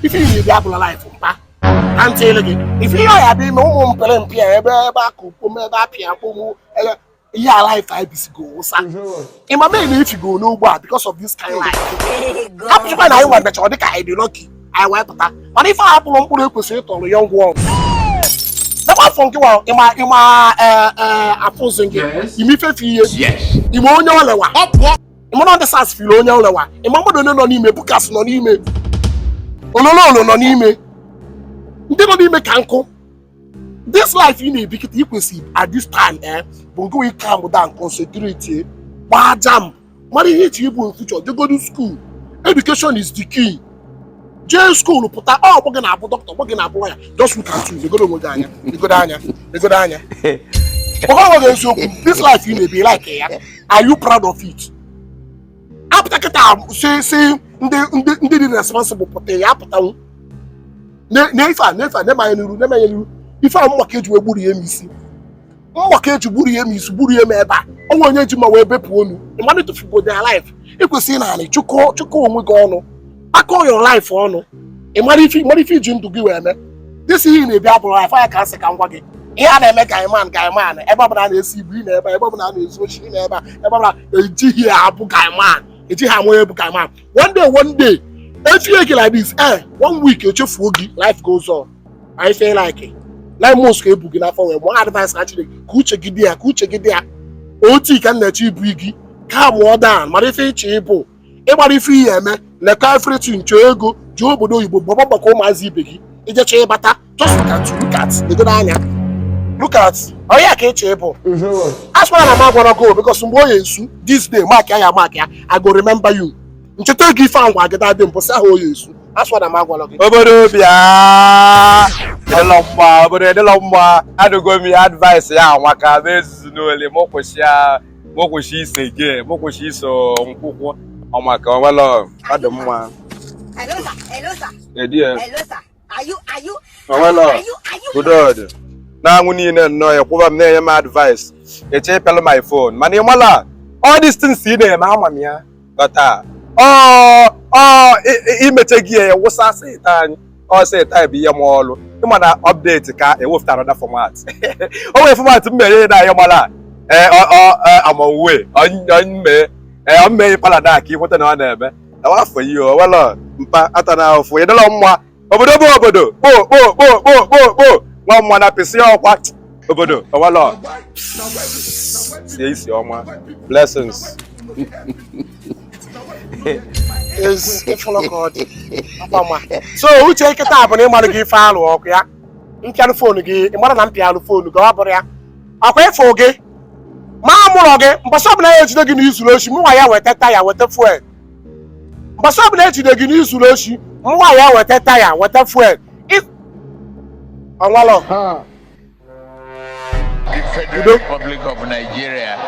Ife ị na-ebi abụla life mpa na ntị elu gị. Ife ihe ọ ya bụ ime ụmụ mpere mpi a ebe ebe akụ kpom ebe apịa akpọm ele ihe a life anyị bisigo wụsa. Ịma mee na ifigo n'ugbo a because of this kind life. Hapụchikwa na anyị nwa mecha ọ dị ka anyị dị lucky anyị wee pụta, mana ife a abụrụ mkpụrụ ekwesịrị ịtọrọ young one. Nakwa afọ nke wa ịma ịma ee afụzi gị ime ifefe ihe ime onye olewa ịma na ndị SARS firi onye olewa ịma mmadụ onye nọ n'ime bukas nọ n'ime olololo nọ n'ime ndị nọ n'ime ka nkụ. This life ị na-ebi kịta ị kwesịrị at this time bụ nke we calm down, concentrate, gbaa JAMB, mara ihe iche ịbụ in future, jegodu school. Education is the key. Jee school pụta, ọ ọgbọ gị na-abụ dọkịta, ọgbọ gị na-abụ lawyer. Just look at you. Legodo onwe gị anya, legodo anya, legodo anya. Gbakọ onwe gị eziokwu. This life ị na-ebi, like ya, are you proud of it? Apụta kịta si si ndị ndị ndị dị responsible pụta ya apụtanwu na ife a na ife a na-eme anya n'iru, na-eme anya n'iru. Ife a mma ka eji wee gburu ya m isi, mma ka eji gburu ya m isi, gburu ya m ebe a. Onwe onye ji ma wee bepụ onu ịmana ịtụfugo their life. Ịkwesịrị na anị chụkọ chụkọ onwe gị ọnụ, akọ your life ọnụ. Ịmara ife, ịmara ife iji ndụ gị wee mee. This ihe ị na-ebi abụrụ life anya ka nsị ka m gwa gị. Ihe a na-eme guy man, guy man, ebe ọbụla a na-esi ibu ị na-ebe a, ebe ọbụla a na-ezu ochi ị na-ebe a, ebe ọbụla ejighị abụ guy man, ejighị ama onye bụ guy man. One day, one day efie gị like this, one week echefuo gị. Life goes on. I feel like 9 months ka ebu gị n'afọ wee mụọ. Advice na Chineke ka uche gị dị ya, ka uche gị dị ya. Otu ka m na-eche ibu gị ka mụọ dan mara ife ịchọ ịbụ, ịgbara ife ihe eme lekọ everything, chọọ ego, jụọ obodo oyibo, gbaba mgbakọ ụmụazị ibe gị ijecha ịbata. Just look at you, look at, legodo anya, look at onye ka ịchọ ịbụ. Asịkwara na m agwara go because mgbe o ya esu this day, mark ya, mark ya. I go remember you. Ncheta ego ife ahụ gwa gị dadị mbọsị ahụ o ya esu. Asịkwara na m agwara gị. Obodo bịa edịlọ mma, obodo edịlọ mma. Adụgo m ya advice ya anwaka m ezuzu n'ole mụ kwụsị ya, mụ kwụsị ise ge, mụ kwụsị iso nkwụkwụ ọmaka onwelo ọ dị mma. Hello, sir. Hello, sir. Edi ya. Hello, sir. Are you, onwelo are you? Good na-anwụ niile nnọọ ya kwụba m na-enye m advice eche ịpịalụ my phone, mana ị mala all these things ị na-eme, ama m ya ghọta ọ ọ imeche gị ya wụsa sịta anyị ọ sịta bụ ihe m ọlụ. Ịma na update ka ewepụtara na format o nwere format m mere na ya mala ee ọ ọ amamwe mme ee ọ mmee palada ka ikweta na ọ na-eme na afọ ihe o welọ mpa ata na afọ ịdọrọ mma. Obodo bụ obodo kpo kpo kpo kpo kpo kpo nwa mma na pịsị ọkwa obodo owelọ sie isi ọma. Blessings. Is ịfụlụ ka ọ dị mkpama. So uche nkịta bụ na ịmara gị ife alụ ọkụ ya mpịalụ phone gị, ịmara na mpịalụ phone gị ọ bụrụ ya ọkwa ịfụ gị ma mụrọ gị. Mbọsị ọbụla ya ejide gị n'izuru oshi, mụnwa ya weta taya, weta fuel. Mbọsị ọbụla ejide gị n'izuru oshi, mụnwa ya weta taya, weta fuel. Ọnwalọ. The Federal Republic of Nigeria.